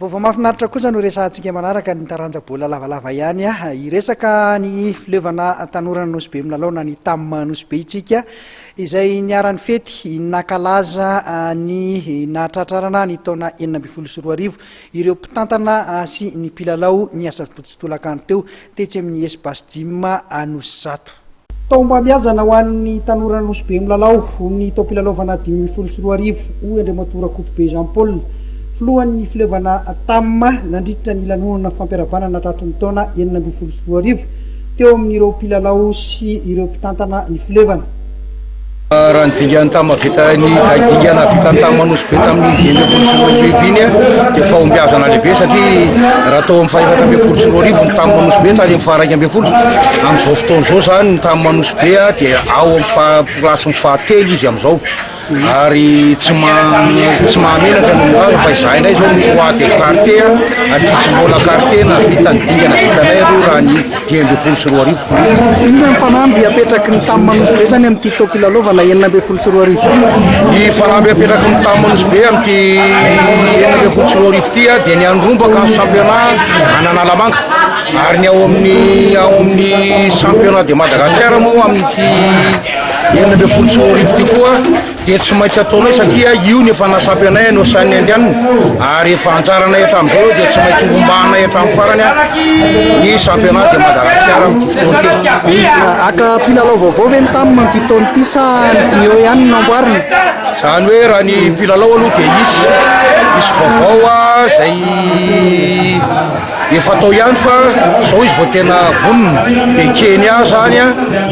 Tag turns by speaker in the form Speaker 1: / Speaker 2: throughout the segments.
Speaker 1: Vaovao mahafinaritra kosa no resahantsika manaraka ny taranja baolina lavalava ihany. Hiresaka ny fileovana tanora Nosy Be milalao na ny Tam Nosy Be isika izay niara-nifety nankalaza ny nahatratrarana ny taona 2016 ireo mpitantana sy ny mpilalao ny asabotsy tolakandro teo tetsy amin'ny Espace Gym Anosizato. Taom-pahamiazana ho an'ny tanora Nosy Be milalao ny taom-pilalaovana 2015, hoy Andriamatoa Rakotobe Jean Paul, filohan'ny fileovana Tam, nandritra ny lanonana fampiarahabana natratry ny taona 2016 teo amin'ireo mpilalao sy ireo mpitantana ny fileovana.
Speaker 2: Raha ny dingan'ny Tam vita ny dingana vitan'ny Tam Nosy Be tamin'iny 2015 iny dia fahombiazana lehibe satria raha tao amin'ny faha-2014 ny Tam Nosy Be tany amin'ny faha-11, amin'izao fotoana izao izany ny Tam Nosy Be dia ao amin'ny faha plasin'ny fahatelo izy amin'izao ary tsy ma tsy mahamenatra ny milaza fa izahay indray izao no roi des quartiers ary tsisy mbola quartier nahavita ny dingana vitanay aloha raha ny 2015.
Speaker 1: Inona ny fanamby apetraky ny Tam Nosy Be izany amin'ity taom-pilalaovana 2016 ity?
Speaker 2: Ny fanamby apetraky ny Tam Nosy Be amin'ity 2016 ity dia ny handrombaka ny championnat an'Analamanga ary ny ao amin'ny ao amin'ny championnat de Madagascar moa amin'ity 2016 ity koa dia tsy maintsy ataonay satria io ny efa nasampy anay any Ocean Indian ary efa anjaranay hatramin'izao dia tsy maintsy hombahanay hatramin'ny farany ny championnat de Madagascar amin'ity fotoana
Speaker 1: ity. Haka mpilalao vaovao ve ny Tam amin'ity taona ity sa ny eo ihany no namboarina?
Speaker 2: Izany hoe raha ny mpilalao aloha dia hisy hisy vaovao izay Efa atao ihany fa zao izy vao tena vonona dia Kenya zany a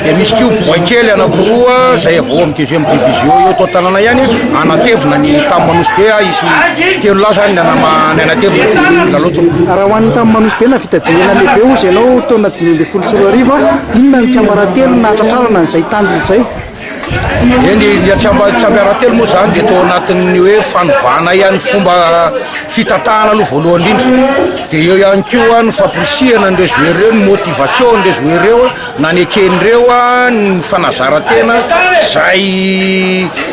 Speaker 2: dia misy koa boay kely anakiroa zay avy ao amin'ny deuxième division eo ato an-tanàna ihany anatevina ny Tam Nosy Be a hisy telo lahy zany ny anama ny anatevina ny lalao tompoko.
Speaker 1: Raha ho an'ny Tam Nosy Be nahavita dingana lehibe hozy ianao taona 2015 a, inona ny tsiambaratelo nahatratrarana an'izay tanjona izay?
Speaker 2: Eny, ny tsiambaratelo moa izany dia tao anatin'ny hoe fanovana ihany fomba fitantanana aloha voalohany indrindra. Dia eo ihany koa ny famporisihana an'ireo joueurs ireo, ny motivation an'ireo joueurs ireo, naneken'ireo ny fanazaran-tena izay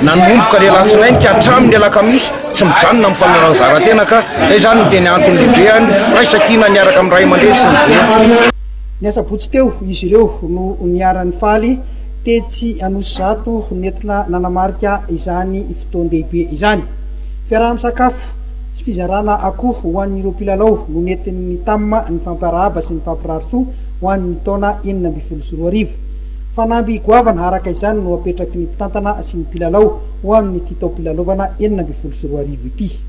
Speaker 2: nanomboka ny alatsinainy ka hatramin'ny alakamisy tsy mijanona amin'ny fanazaran-tena ka izay izany no tena antony lehibe ny firaisankina niaraka amin'ny ray aman-dreny sy ny joueurs.
Speaker 1: Ny asabotsy teo izy ireo no niara-nifaly tetsy Anosizato nentina nanamarika izany fotoan-dehibe izany. Fiaraha-misakafo sy fizarana akoho ho an'ireo mpilalao no nentin'ny Tam nifampiarahaba sy nifampirary soa ho an'ny taona 2016. Fanamby goavana araka izany no apetraky ny mpitantana sy ny mpilalao ho amin'ity taom-pilalaovana 2016 ity.